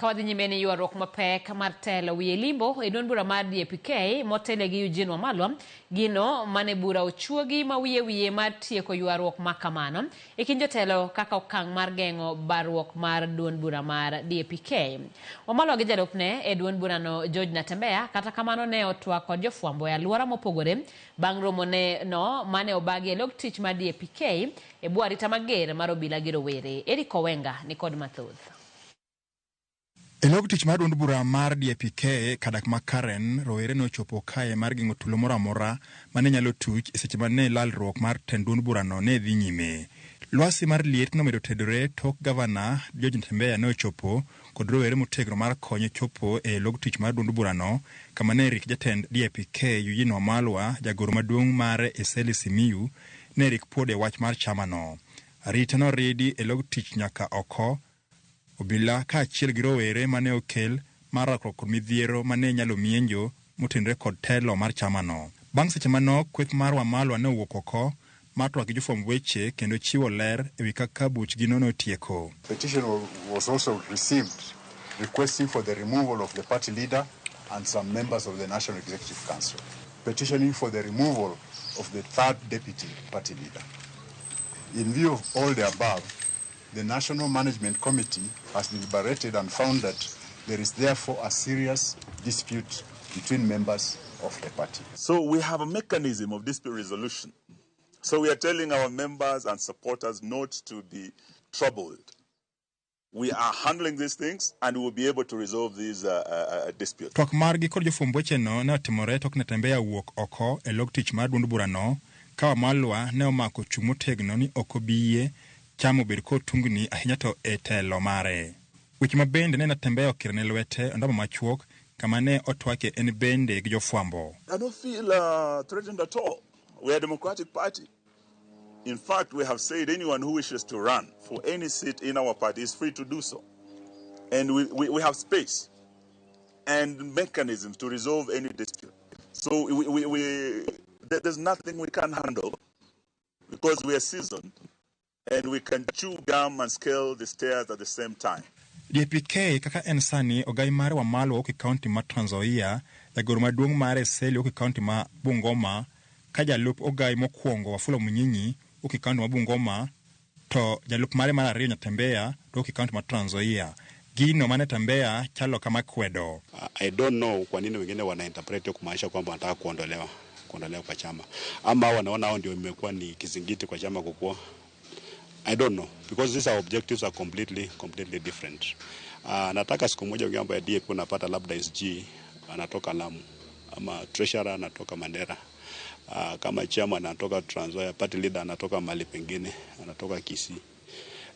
Ka wadhi nyime ni ywaruok mapek mar telo wiye limbo e duond bura mar DAP-K motele gi Eugene Wamalwa, gino mane bura ochuogi ma wiye wiye mar tieko ywaruok ma kamano e kind jotelo kaka okang' mar geng'o barruok mar duond bura mar DAP-K. Wamalwa gi jalupne e duond burano George Natembeya kata kamano ne otwak kod jofwambo e aluora mopogore bang' romo ne no mane obagi e log tich mar DAP-K e bwo arita mager mar obila gi rowere. Eric Owenga nikod mathoth. E log tich mar duond bura mar DAP-K kadak ma Karen, rowere nochopo kae mar geng'o tulo moro amora mane nyalo tuch e seche mane lalruok mar tend duond burano ne dhi nyime. Lwasi mar liet nomedo tedore tok gavana George Natembeya ne ochopo kod rowere motegno mar konye chopo e log tich mar duond burano kama ne rik jatend DAP-K Eugene Wamalwa, jagoro maduong' mare Eseli Simiyu ne rik puode wach mar chamano. Arita noridi e log tich nyaka oko obila kaachiel gi rowere mane okel mar rakruok kod midhiero mane nyalo mienjo motenore kod telo mar chamano. Bang' seche manok, kweth mar Wamalwa ne owuok oko mar twak gi jofwamb weche kendo chiwo ler ewi kaka buchgino notieko. Petition was also received requesting for the removal of the party leader and some members of the National Executive Council, petitioning for the removal of the third deputy party leader. In view of all the above, the National Management Committee has deliberated and found that there is therefore a serious dispute between members of the party. So we have a mechanism of dispute resolution. So we are telling our members and supporters not to be troubled. We are handling these things and we will be able to resolve these disputes. Twak margi kod jofwamb wecheno ne otimore tok Natembeya wuok oko e log tich mar duond burano ka Wamalwa ne omako chung' motegno ni ok obi yie chama obed kod tungni ahinya to e telo mare. Weche ma bende ne Natembeya okirone lwete ondamo machuok kama ne otwakie en bende gi jofwambo. I don't feel threatened at all. We are a democratic party. In fact, we have said anyone who wishes to run for any seat in our party is free to do so. And we have space and mechanisms to resolve any dispute. So there's nothing we can handle because we are seasoned and we can chew gum and scale the stairs at the same time. DAP-K kaka en sani ogai mare Wamalwa wuok e kaunti ma Trans Nzoia, jagoro maduong' mare Eseli wuok e kaunti ma Bungoma, ka jalup ogai mokwongo Wafula Munyinyi wuok e kaunti ma Bungoma, to jalup mare mar ariyo Natembeya to wuok e kaunti ma Trans Nzoia. Gino ma Natembeya chalo kama kwedo. I don't know kwa nini wengine wana interpret hiyo kumaanisha kwamba wanataka kuondolewa kwa chama ama wanaona hao ndio imekuwa ni kizingiti kwa chama kukua. I don't know because these our objectives are completely different. Nataka siku moja mambo ya DAP unapata labda SG anatoka Lamu ama treasurer anatoka Mandera. Kama chairman anatoka Trans Nzoia, party leader anatoka mahali pengine, anatoka Kisii.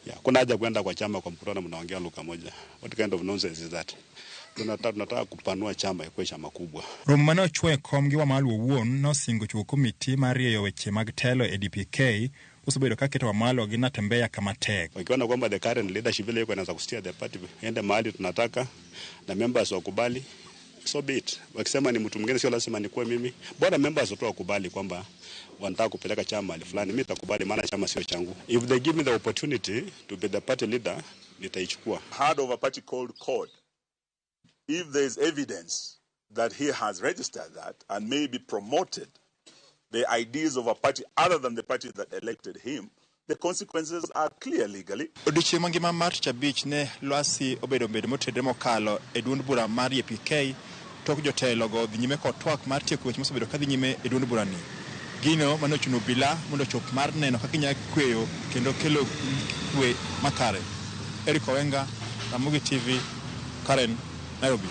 Yeah, kuna haja kwenda kwa chama kwa mkutano mnaongea lugha moja. What kind of nonsense is that? Tunataka kupanua chama ikuwe chama kubwa. Romo mane ochwo e kom gi Wamalwa owuon nosingo chiwo komiti mar rieyo weche mag telo e DPK osebedo ka keto Wamalwa gi Natembeya kama tek. Wakiona kwamba the current leadership ile iko inaanza kusteer the party ende mahali tunataka na members wakubali, so be it. Wakisema ni mtu mwingine sio lazima nikuwe mimi. Bora members tu wakubali kwamba wanataka kupeleka chama mahali fulani, mimi nitakubali maana chama sio changu. If they give me the opportunity to be the party leader, nitaichukua. Heard of a party called CORD. If there is evidence that he has registered that and maybe promoted the ideas of a party other than the party that elected him, the consequences are clear legally. Odiochieng' mangima mar tich abich ne lwasi obedo bedo motedre mokalo e duond bura mar DAP-K tok jotelo go dhi nyime kod twak mar tieko weche mosebedo ka dhi nyime e duond burani. Gino mane ochuno obila mondo ochop mar neno kaka inyalo kweyo kendo kelo kwe makare. Eric Owenga, Ramogi TV, Karen, Nairobi.